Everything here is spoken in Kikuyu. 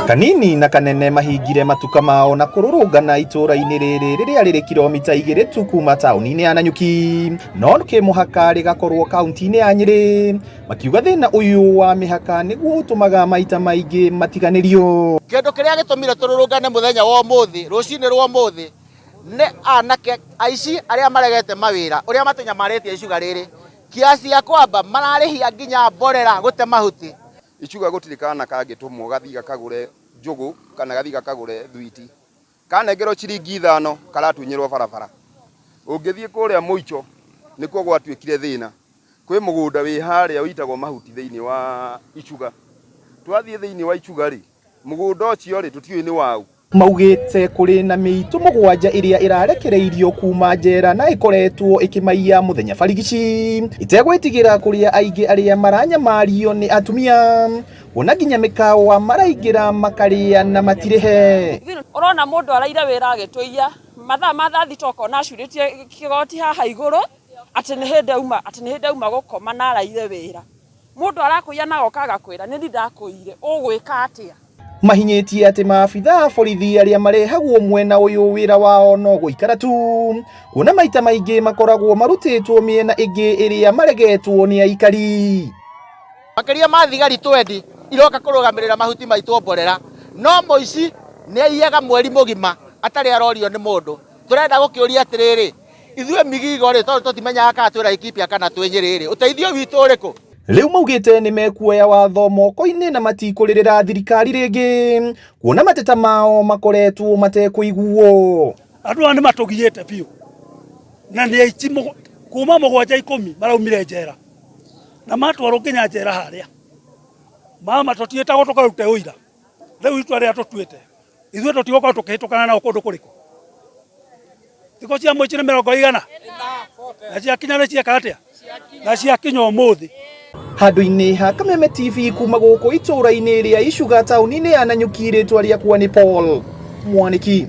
Kanini na kanene mahingire matuka mao na kũrũrũngana itũũra-inĩ rĩrĩ rĩrĩa rĩrĩ kilomita 2 tu kuma taũni-inĩ ya Nanyuki, no kĩmũhaka rĩgakorwo kaunti-inĩ ya Nyĩrĩ, makiuga thĩna ũyũ wa mĩhaka nĩguo ũtũmaga maita maingĩ matiganĩrio. Kĩndũ kĩrĩa gĩtũmire tũrũrũngane mũthenya wa ũmũthĩ, rũcinĩ rwa ũmũthĩ, nĩ anake aici arĩa maregete mawĩra, ũrĩa matũnyamarĩtie icuga rĩrĩ, kiasi ya kwamba mararĩhia nginya mborera gũte mahuti. Icuga gũtirĩ kana kangĩtũmwo gathiĩ gakagũre njũgũ kana gathiĩ gakagũre thwiti. Kanengerwo ciringi 5 karatunyĩrwo barabara. Ũngĩthiĩ kũrĩa mũico nĩkuo gwatuĩkire thĩna. Kwĩ mũgũnda wĩ harĩa wĩitagwo mahuti thĩinĩ wa Icuga. Twathiĩ thĩinĩ wa Icuga rĩ, mũgũnda ũcio rĩ tũtiũĩ nĩ waũ. Maugĩte kũrĩ na mĩitũ 7 ĩrĩa ĩrarekereirio kuma njera na ĩkoretwo ĩkĩmaiya mũthenya barigici itegwĩtigĩra kũrĩa aingĩ arĩa maranyamario nĩ atumia, kuona nginya mĩkawa maraingĩra makarĩa na matirĩhe. Ũrona mũndũ araire wĩra agĩtũiya mathaa ma thaa 6 ũkona acurĩtie kĩgoti haha igũrũ atĩ nĩ hĩndĩ auma, atĩ nĩ hĩndĩ auma gũkoma na araire wĩra. Mũndũ arakũiya na agoka agakwĩra nĩ niĩ ndakũiyire, ũgwĩka atĩa? Mahinyĩtie atĩ maabitha a borithi arĩa marehagwo mwena ũyũ wĩra wao no gũikara tu, kuona maita maingĩ makoragwo marutĩtwo mĩena ĩngĩ ĩrĩa maregetwo nĩ aikari. Makĩria ma thigari 20 iroka kũrũgamĩrĩra mahuti maitũ mborera, no mũici nĩ aiyaga mweri mũgima atarĩ arorio nĩ mũndũ. Tũrenda gũkĩũria atĩrĩrĩ, ithuĩ Migigo rĩ, tondũ tũtimenyaga kana twĩ Laikipia kana twĩ Nyĩrĩ rĩ, ũteithio witũ ũrĩkũ? Rĩu maugĩte nĩ mekuoya watho moko-inĩ na matikũrĩrĩra thirikari rĩngĩ, kuona mateta mao makoretwo matekũiguo. Andũ aya nĩ matũgiĩte biũ na nĩ aici kuma 7 10 maraumire njera na matwarwo nginya njera harĩa mama tũtiĩtagwo tũkarute ũira. Rĩu itua rĩrĩa tũtuĩte ithuĩ tũtigũkorwo tũkĩhĩtũkana nao kũndũ kũrĩkũ. Thikũ cia mũici nĩ mĩrongo igana na ciakinya nĩ cieka atĩa na ciakinya ũmũthĩ. Handũ-inĩ ha Kameme TV kuma gũkũ itũũra-inĩ rĩa Icuga taũni-inĩ ya Nanyuki, rĩtwa rĩakwa nĩ Paul Mwanĩki.